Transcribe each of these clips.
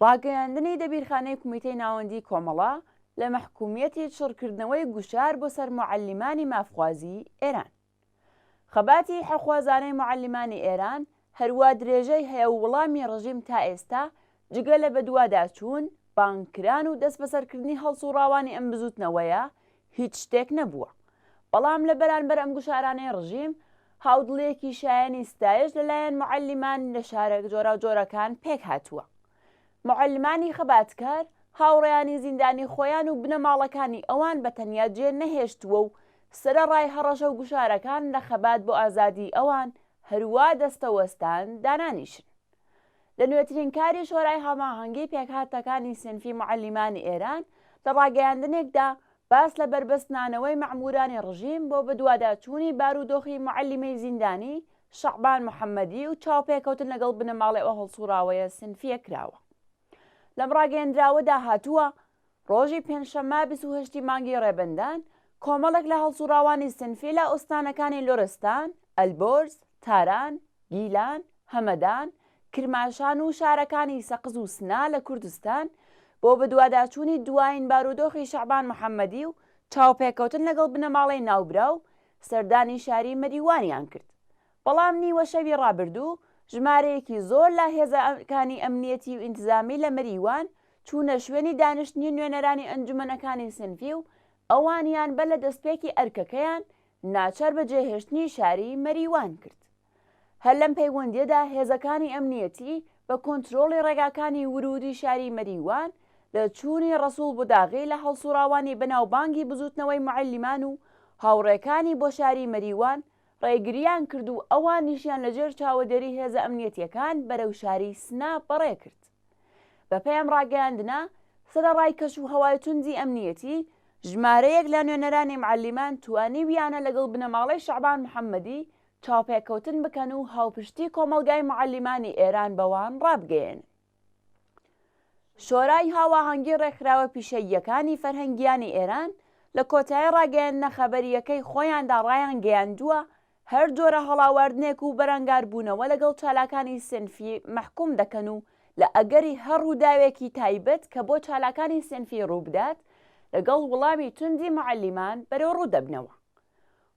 ڕاگەیاندنی دەبیرخانەی کومیتەی ناوەندیی کۆمەڵە لە مەحکوومییەتی چڕکردنەوەی گوشار بۆ سەر موعەلیمانی مافخوازی ئێران. خەباتی حەقخوازانەی موعەلیمانی ئێران هەروا درێژەی هەیە و وڵامی ڕژیم تا ئێستا جگە لە بەدواداچوون، بانگکران و دەستبەسەرکردنی هەڵسووڕاوانی ئەم بزووتنەوەیە هیچ شتێک نەبووە. بەڵام لە بەرانبەر ئەم گوشارانەی ڕژیم، هاودڵییەکی شایەنی ستایش لە لایەن موعەلیمان لە شارە جۆراوجۆرەکان پێک هاتووە. موعەلمانی خەباتکار، هاوڕێیانی زیندانی خۆیان و بنەماڵەکانی ئەوان بە تەنیا جێ نەهێشتووە و سەرەڕای هەڕەشە و گوشارەکان لە خەبات بۆ ئازادیی ئەوان هەروا دەستەوەستان دانانیشن. لە نوێترین کاری شۆرای هەماهەنگی پێکهاتەکانی سینفی موعەلیمانی ئێران لە ڕاگەیاندنێکدا باس لە بەربەست نانەوەی مەعموورانی ڕژیم بۆ بەدواداچوونی بارودۆخی موعەلیمەی زیندانی شەعبان محەممەدی و چاوپێکەوتن لەگەڵ بنەماڵەی ئەو هەڵسووڕاوەیە سینفییە کراوە. لەم ڕاگەیەندراوەدا هاتووە، ڕۆژی پێنجشەممە 28 ی مانگی ڕێبەندان، کۆمەڵێک لە هەڵسووڕاوانی سینفی لە ئوستانەکانی لوڕستان، ئەلبۆرز، تاران، گیلان، هەمەدان، کرماشان و شارەکانی سەقز و سنە لە کوردستان بۆ بەدواداچوونی دوایین بارودۆخی شەعبان محەممەدی و چاوپێکەوتن لەگەڵ بنەماڵەی ناوبراو سەردانی شاری مەریوانیان کرد. بەڵام نیوە شەوی ڕابردوو ژمارەیەکی زۆر لە هێزەکانی ئەمنیەتی و ئینتزامی لە مەریوان چوونە شوێنی دانیشتنی نوێنەرانی ئەنجومەنەکانی سنفی و ئەوانیان بەر لە دەستپێکی ئەرکەکەیان ناچار بە جێهێشتنی شاری مەریوان کرد. هەر لەم پەیوەندییەدا هێزەکانی ئەمنیەتی بە کۆنترۆڵی ڕێگاکانی وروودی شاری مەریوان لە چوونی ڕەسووڵ بوداغی لە هەڵسووڕاوانی بەناوبانگی بزووتنەوەی موعەلیمان و هاوڕێکانی بۆ شاری مەریوان ڕێگرییان کرد و ئەوانیشیان لە ژێر چاوەدێری هێزە ئەمنیەتییەکان بەرەو شاری سنە بەڕێ کرد. بەپێی ئەم ڕاگەیاندنە، سەرەڕای کەش و هەوای توندی ئەمنیەتی، ژمارەیەک لە نوێنەرانی معەلیمان توانیویانە لەگەڵ بنەماڵەی شەعبان محەممەدی چاوپێکەوتن بکەن و هاوپشتی کۆمەڵگای معەلیمانی ئێران بەوان ڕابگەیەنن. شۆرای هاواهەنگی ڕێکخراوە پیشەییەکانی فەرهەنگیانی ئێران لە کۆتایی ڕاگەیاندنە خەبەرییەکەی خۆیاندا ڕایانگەیاندووە، هەر جۆرە هەڵاواردنێک و بەرەنگاربوونەوە لەگەڵ چالاکانی سێنفی مەحکووم دەکەن و لە ئەگەری هەر ڕووداوێکی تایبەت کە بۆ چالاکانی سێنفی ڕووبدات لەگەڵ وڵامی توندی موعەلیمان بەرەوڕوو دەبنەوە.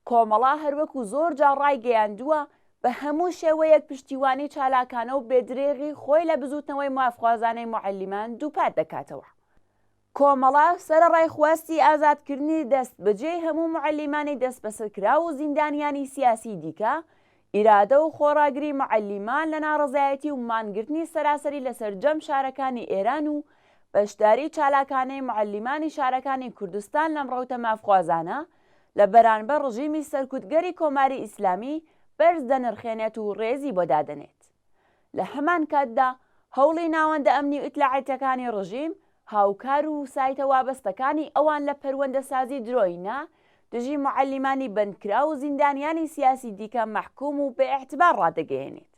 کۆمەڵە هەروەکو زۆر جار ڕایگەیاندووە بە هەموو شێوەیەک پشتیوانی چالاکانە و بێدرێغی خۆی لە بزووتنەوەی مافخوازانەی موعەلیمان دووپات دەکاتەوە. کۆمەڵە سەرەڕای خواستی ئازادکردنی دەستبەجێی هەموو موعەلیمانی دەستبەسەرکراو و زیندانیانی سیاسیی دیکە، ئیرادە و خۆڕاگری موعەلیمان لە ناڕەزایەتی و مانگرتنی سەراسەری لە سەرجەم شارەکانی ئێران و بەشداری چالاکانەی موعەلیمانی شارەکانی کوردستان لەم ڕەوتە مافخوازانە لە بەرانبەر ڕژیمی سەرکوتگەری کۆماری ئیسلامی بەرز دەنرخێنێت و ڕێزی بۆ دادەنێت. لە هەمان کاتدا هەوڵی ناوەندە ئەمنی و ئیتلاعاتیەکانی ڕژیم، هاوکار و سایتە وابەستەکانی ئەوان لە پەروەندەسازی درۆینە دژی موعەلیمانی بەندکراو و زیندانیانی سیاسی دیکە مەحکوم و بێ ئیعتبار ڕادەگەیەنێت.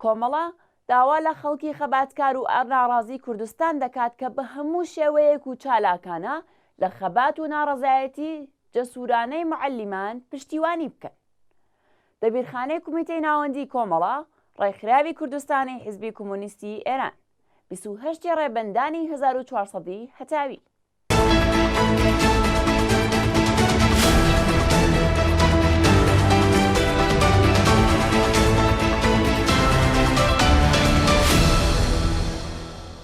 کۆمەڵە داوا لە خەڵکی خەباتکار و ناڕازی کوردستان دەکات کە بە هەموو شێوەیەک و چالاکانە لە خەبات و ناڕەزایەتی جەسوورانەی موعەلیمان پشتیوانی بکەن. دەبیرخانەی کومیتەی ناوەندیی کۆمەڵە، ڕێکخراوی کوردستانی حیزبی کومونیستی ئێران، 28 ی ڕێبەندانی 1400 ی هەتاوی.